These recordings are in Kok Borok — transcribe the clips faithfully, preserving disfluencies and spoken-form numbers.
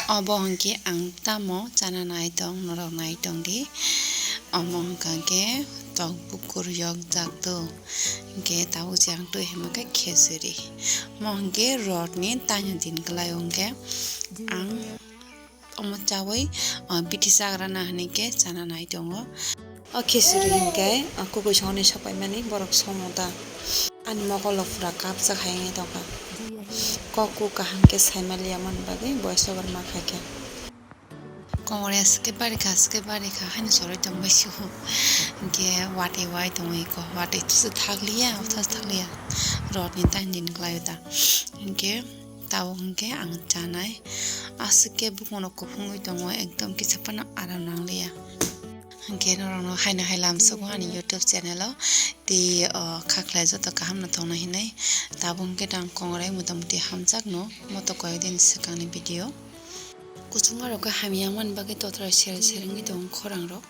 Obo hwnkhe ang tamo chana nai tong, norok nai tong di. Omo hwnkha khe tok bukur yok jak do. Hwnkhe tabuk je ang twi hima khe khesuri. Omo hwnkhe rot ni taino din kwlai o hwnkhe ang omo chawi, ah, bithi chagra na hinwi khe chana nai tongo. O khesuri hinkhe, o, kubui songni sopaimani borok somo ta. Ani mokolo pura kapsa hai wngwi tongkha. Kok kuk kaham khe saimaliya mani bagwi voice over ma khaikha. Kongre aske barikha, aske barikha haino chorwi tongbai sio. Hinkhe watwi wai tongwi ko, watwi tusu thakliya, o thas thakliya. Rotni taini din kwlaio ta. Hinkhe tabuk hinkhe ang chanai. Aswk khe bukungno kuphungwi tongo, ekdom kisa phano aram nangliya. Hwnkhe norokno haino hai lamsogo ani YouTube channel o. Tei, o, kha khlai joto kaham no tongna hinwi. Tabuk hwnkhe tang kongrai motamuti hamjakno moto koyek din swkangni video. Kuchukma rok khe hamya wngmani bagwi totra sere sere wngwi tongo khorang rok.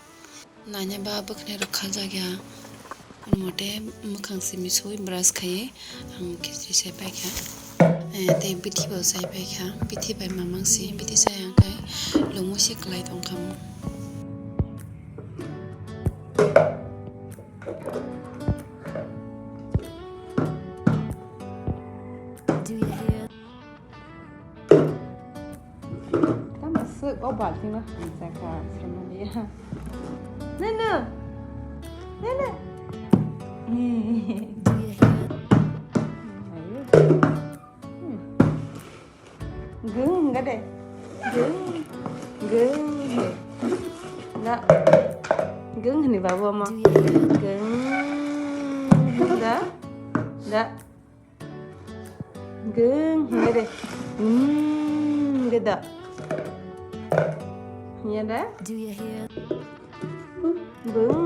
Nanya ba bwkhwnai rok khaljak ya. Ani mote mwkhang simi sui brush khaiwi ang khichri sai paikha. Eh, tei bithi bo sai paikha. Bithi bai mamang si, bithi sai ang khai lungmo se kwlai tongkha mo. Tamo swk o balting no hamjakha, srwmaliya. Nana! Nana! Ayo. Hmm. Geng hingga de. Geng. Geng. Da. Geng hini babu ama. Geng. Da. Da. Geng hingga de. Hmm, geda. Hingga da. Geng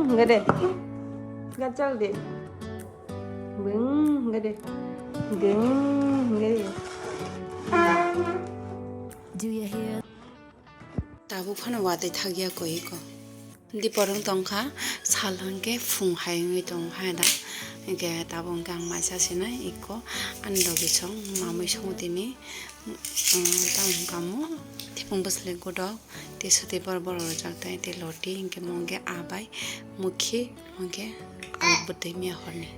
hingga de. Gachal de. Beng, gede. Geng, gede. Tabuk phano watwi thakya koi ko. Diporong tongkha, sal hwnkhe phung hai wngwi tong hai da. Hwnkhe tabuk hwnkhe ang maisa sinai iko ani logi song mamwi song tini, mm, tamo hwnkha mo thipung bwsle godok. Tei swtwi bor bor rwjak tai tei loti hinkhe mo hinkhe abai mukhi hinkhe alok bwtwi miya horni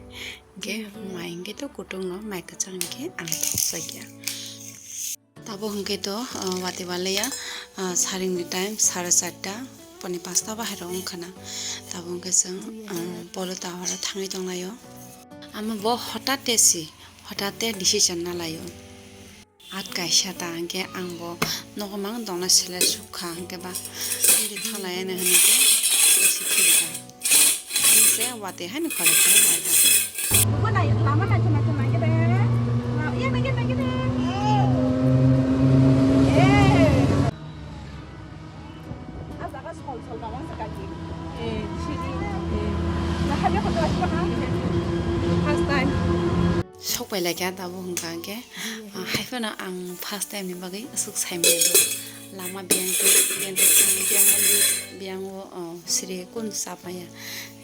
hinkhe mai hinkhe to kutung no mai kwchang hinkhe ang thokjakya. Tabuk hinkhe to, ah, watwi walaya, ah, saringni time sare charta poni pasta bahai rok wngkha na. Tabuk hinkhe chwng, ah, polo tower o thangwi tonglaio. Amo bo hotate si hotate decision nalaio. At kaisa ta hwnkhe ang bo nogo mang tongna sele sukha hwnkhe ba hindi thalai ani hwnwi khe bisi khibika. Ani se watwi haino khoroksa wai ta. Bubo nai lama nai khna khna khe de. Iya nai khe nai khe de. Eh. Ah jaga sol sol ka wangsa kaki. Eh, sini. Eh. Nah, hanya kota lagi kan? First time. Sok pai laikha tabuk hwnkha hwnkhe, ah, hai phano ang first time ni bagwi aswk sai manya do. Lama biyang twi, biyang twi, biyang o, biyang o, oh, siri kun chap maya.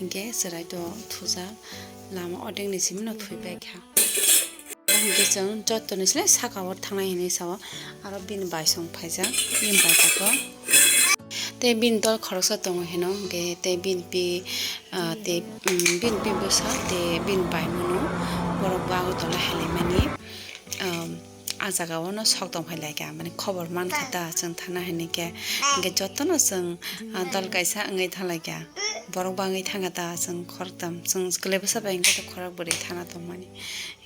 Hinkhe chwrai to thujak, lama odeng ni simi no thwi paikha. Hinkhe chwng joto ni slai saka o thangnai hinwi sao, aro bini bai song phaijak, bini bai kha to. Tei bini dol khoroksa tongo hino, hinkhe tei bini pi, ah, tei, mm, bini pi bwsa tei bini bai mano borok bo Agartala helaimani, um, ah jaga o no sok tong phai laikha, mane khobor mankha ta chwng thana hinwi khe, hinkhe jotono chwng, ah, dol kaisa wngwi thang laikha, borok bo wngwi thangkha ta chwng khoroktham, chwng kwlai bwsa bai hinkhe to khorok bwrwi thana tongmani,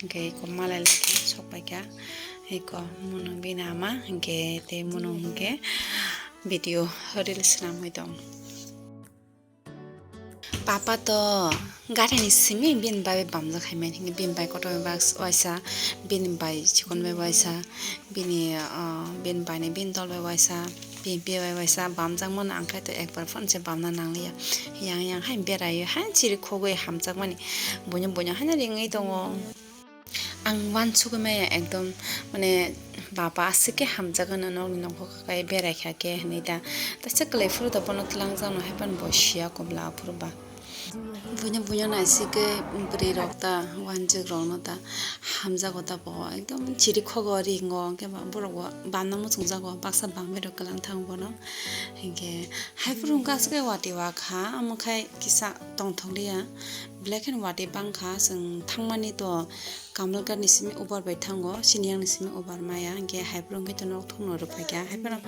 hinkhe eko malai laikha sok paikha, eko munung bini ama hinkhe tei munung hinkhe. Video reel swnamwi tong. Papa to gari ni simi bini bai bamjak hai mani hinkhe bini bai kotor bai waisa, bini bai chikon bai waisa, bini, ah, bini bai ni bini dol bai waisa, bini pi bai waisa bamjak mano ang khai to ekbar phano se bamna nangliya. Yang yang hai berai hai chiri khogwi hamjak mani buino buino haino ringwi tongo. Ang uansugwi maya ekdom, mane, baba aswk khe hamjak gana nokni nokho kakai berai kha khe hinwi da. Taisa kwlai phuru da bono twlangjakno hai phano bo siya kubla aphuru ba. Buino buino naisikhe bwrwi rok ta wanjwk rok no ta hamjago ta bo ekdom chiri khogo ringo hwnkhe ba borok bo bana muchungjago baksa bangbai rok kwlang thang bono. Hinkhe haiphuru hwnkhe aswk watwi wakha, omo khai kisa tongthokliya, belai kheno watwi bangkha. Chwng thangmani to Kamalghat ni simi ubar bai thango, sini yang ni simi ubar maya, hinkhe haiphuru hwnkhe to nok thumno rwphaikha, haiphuru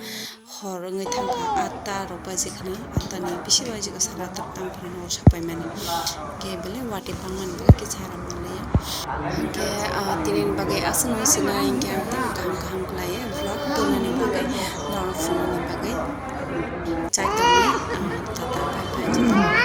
hor wngwi thangkha, atta rok baji khna, atta ni bisi baji kha sara tak tang phano nok sapai mani. Hinkhe belai watwi bangmani bagwi kisa haram manliya. Hinkhe, ah, tini ni bagwi aswk nung sinai hinkhe ang tamo kaham kaham khlaiwi vlog tubunani bagwi norok phunuknani bagwi chai tongwi, ah, tata bye bye.